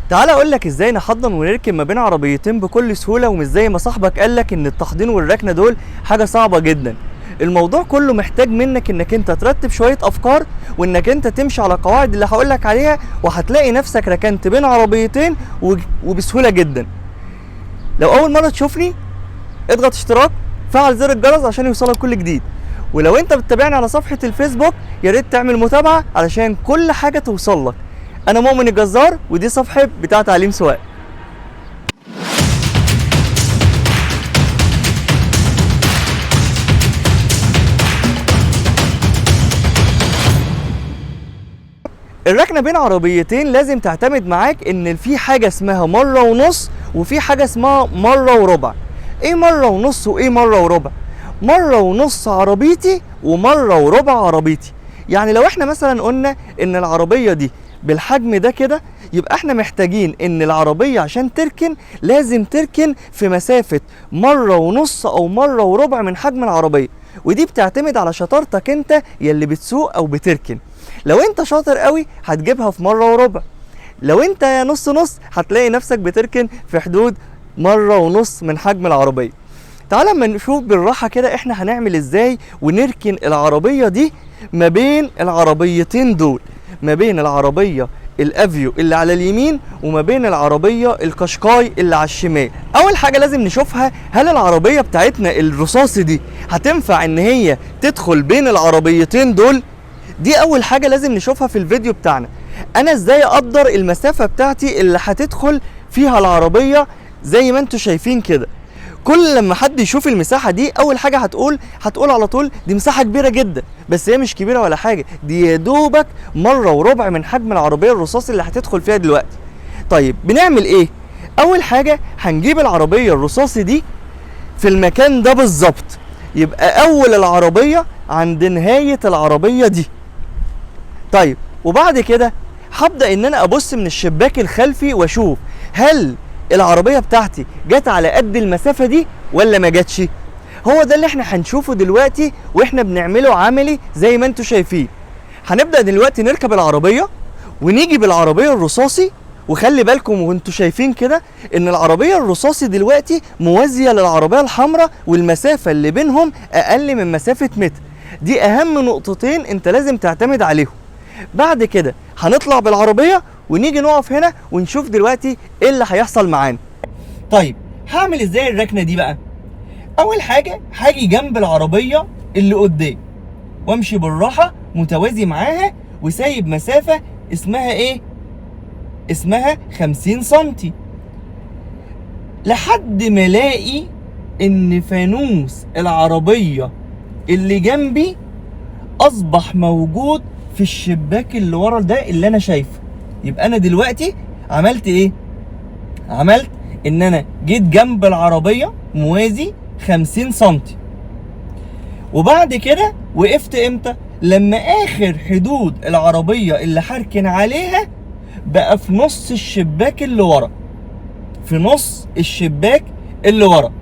تعال اقول لك ازاي نحضن ونركن ما بين عربيتين بكل سهولة، ومش زي ما صاحبك قال لك ان التحضين والركنه دول حاجة صعبة جدا. الموضوع كله محتاج منك انك انت ترتب شوية افكار، وانك انت تمشي على القواعد اللي هقول لك عليها، وهتلاقي نفسك ركنت بين عربيتين وبسهوله جدا. لو اول مرة تشوفني اضغط اشتراك، فعل زر الجرس عشان يوصلك كل جديد. ولو انت بتتابعني على صفحة الفيسبوك يا ريت تعمل متابعه علشان كل حاجة توصل لك. انا مؤمن الجزار، ودي صفحة بتاع تعليم سواقة. الركنه بين عربيتين لازم تعتمد معاك ان في حاجة اسمها مرة ونص وفي حاجة اسمها مرة وربع. ايه مرة ونص وايه مرة وربع؟ مرة ونص عربيتي ومرة وربع عربيتي. يعني لو احنا مثلا قلنا ان العربية دي بالحجم ده كده، يبقى احنا محتاجين ان العربية عشان تركن لازم تركن في مسافة مرة ونص او مرة وربع من حجم العربية، ودي بتعتمد على شطارتك انت يلي بتسوق او بتركن. لو انت شاطر قوي هتجيبها في مرة وربع، لو انت يا نص نص هتلاقي نفسك بتركن في حدود مرة ونص من حجم العربية. تعال اما نشوف بالراحة كده احنا هنعمل ازاي ونركن العربية دي ما بين العربيتين دول، ما بين العربية الافيو اللي على اليمين وما بين العربية القشقاي اللي على الشمال. اول حاجة لازم نشوفها، هل العربية بتاعتنا الرصاصي دي هتنفع ان هي تدخل بين العربيتين دول؟ دي اول حاجة لازم نشوفها في الفيديو بتاعنا. انا ازاي اقدر المسافة بتاعتي اللي هتدخل فيها العربية؟ زي ما انتوا شايفين كده، كل لما حد يشوف المساحة دي اول حاجة هتقول على طول دي مساحة كبيرة جدا، بس هي مش كبيرة ولا حاجة، دي يا دوبك مرة وربع من حجم العربية الرصاصي اللي هتدخل فيها دلوقتي. طيب بنعمل ايه؟ اول حاجة هنجيب العربية الرصاصي دي في المكان ده بالظبط، يبقى اول العربية عند نهاية العربية دي. طيب وبعد كده هبدأ ان انا ابص من الشباك الخلفي واشوف هل العربية بتاعتي جت على قد المسافة دي ولا ما جاتش. هو ده اللي احنا هنشوفه دلوقتي واحنا بنعمله عملي زي ما انتوا شايفين. هنبدأ دلوقتي نركب العربية ونيجي بالعربية الرصاصي، وخلي بالكم وانتوا شايفين كده ان العربية الرصاصي دلوقتي موازية للعربية الحمراء، والمسافة اللي بينهم اقل من مسافة متر. دي اهم نقطتين انت لازم تعتمد عليهم. بعد كده هنطلع بالعربية ونيجي نقف هنا ونشوف دلوقتي ايه اللي هيحصل معانا. طيب هعمل ازاي الركنة دي بقى؟ اول حاجة هاجي جنب العربية اللي قدام وامشي بالراحة متوازي معاها، وسايب مسافة اسمها ايه؟ اسمها 50 سنتي، لحد ما الاقي ان فانوس العربية اللي جنبي اصبح موجود في الشباك اللي ورا ده اللي انا شايفه. يبقى انا دلوقتي عملت ايه؟ عملت ان انا جيت جنب العربية موازي 50 سنتي، وبعد كده وقفت امتى؟ لما اخر حدود العربية اللي هركن عليها بقى في نص الشباك اللي ورا، في نص الشباك اللي ورا.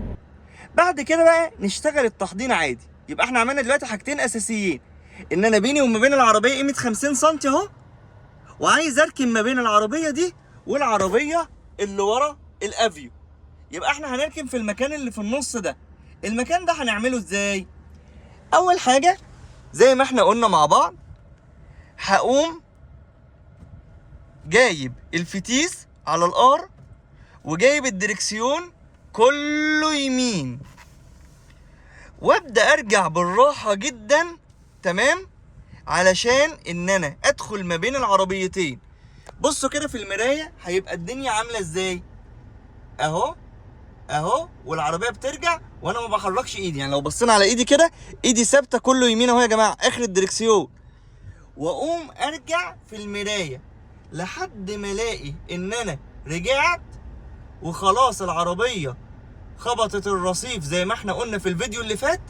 بعد كده بقى نشتغل التحضين عادي. يبقى احنا عملنا دلوقتي حاجتين اساسيين، ان انا بيني وما بين العربية قيمة 50 سنتي اهو، وعايز اركن ما بين العربية دي والعربية اللي ورا الافيو. يبقى احنا هنركن في المكان اللي في النص ده. المكان ده هنعمله ازاي؟ اول حاجة زي ما احنا قلنا مع بعض، هقوم جايب الفتيس على ال R وجايب الدركسيون كله يمين، وابدا ارجع بالراحة جدا، تمام، علشان ان انا ادخل ما بين العربيتين. بصوا كده في المراية هيبقى الدنيا عامله ازاي اهو اهو، والعربية بترجع وانا ما بحركش ايدي. يعني لو بصينا على ايدي كده، ايدي ثابتة كله يمين اهو يا جماعة، اخر الدركسيون. واقوم ارجع في المراية لحد ما الاقي ان انا رجعت وخلاص العربية خبطت الرصيف زي ما احنا قلنا في الفيديو اللي فات،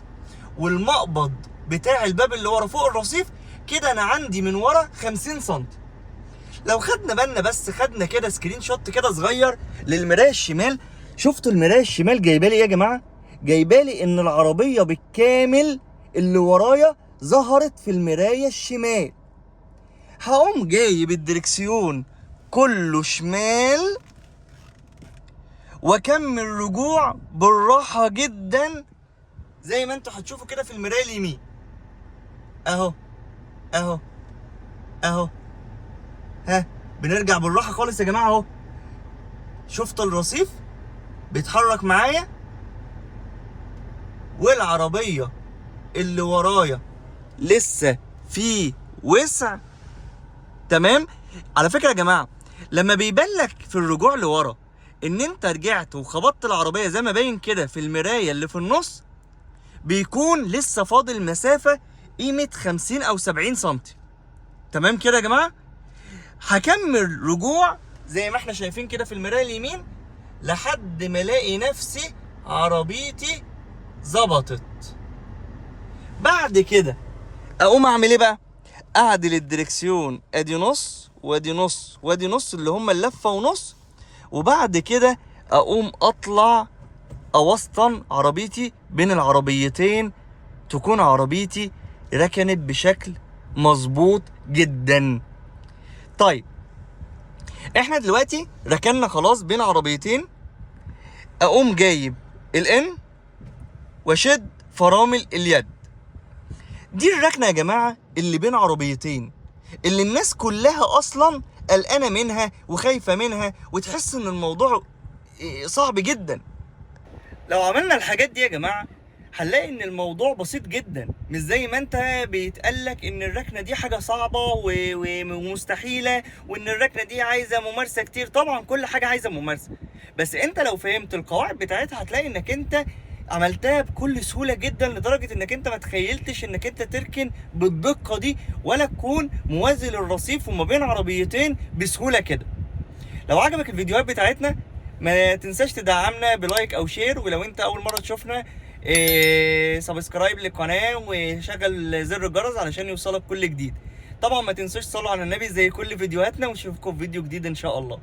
والمقبض بتاع الباب اللي ورا فوق الرصيف كده انا عندي من ورا 50 سنتي. لو خدنا بالنا بس، خدنا كده screenshot كده صغير للمرايه الشمال، شفتوا المراية الشمال جايبالي ايه يا جماعة؟ جايبالي ان العربية بالكامل اللي ورايا ظهرت في المراية الشمال. هقوم جايب الدركسيون كله شمال، واكمل رجوع بالراحة جدا زي ما انتوا هتشوفوا كده في المراية اليمين اهو اهو اهو. ها بنرجع بالراحة خالص يا جماعة اهو. شفت الرصيف بيتحرك معايا، والعربية اللي ورايا لسه في وسع. تمام. على فكرة يا جماعة لما بيبان لك في الرجوع لورا ان انت رجعت وخبطت العربية زي ما باين كده في المراية اللي في النص، بيكون لسه فاضل مسافة قيمة 50 او 70 سنتي. تمام كده يا جماعة. هكمل رجوع زي ما احنا شايفين كده في المراية اليمين لحد ما الاقي نفسي عربيتي ظبطت. بعد كده اقوم اعمل ايه بقى؟ اعدل الدركسيون، ادي نص وادي نص وادي نص اللي هما اللفة ونص، وبعد كده اقوم اطلع اوسطن عربيتي بين العربيتين، تكون عربيتي ركنت بشكل مظبوط جدا. طيب احنا دلوقتي ركننا خلاص بين عربيتين، اقوم جايب الان واشد فرامل اليد. دي الركنه يا جماعة اللي بين عربيتين، اللي الناس كلها اصلا قلقانة منها وخايفة منها، وتحس ان الموضوع صعب جدا. لو عملنا الحاجات دي يا جماعة هنلاقي ان الموضوع بسيط جدا، مش زي ما انت بيتقالك ان الركنه دي حاجة صعبة ومستحيله، وان الركنه دي عايزه ممارسة كتير. طبعا كل حاجة عايزه ممارسة، بس انت لو فهمت القواعد بتاعتها هتلاقي انك انت عملتها بكل سهولة جدا، لدرجة انك انت ما تخيلتش انك انت تركن بالدقه دي ولا تكون موازي للرصيف وما بين عربيتين بسهولة كده. لو عجبك الفيديوهات بتاعتنا ما تنساش تدعمنا ب like او share، ولو انت اول مرة تشوفنا subscribe للقناة وشغل زر الجرس علشان يوصلك كل جديد. طبعا ما تنسوش تصلوا على النبي زي كل فيديوهاتنا، ونشوفكم في فيديو جديد ان شاء الله.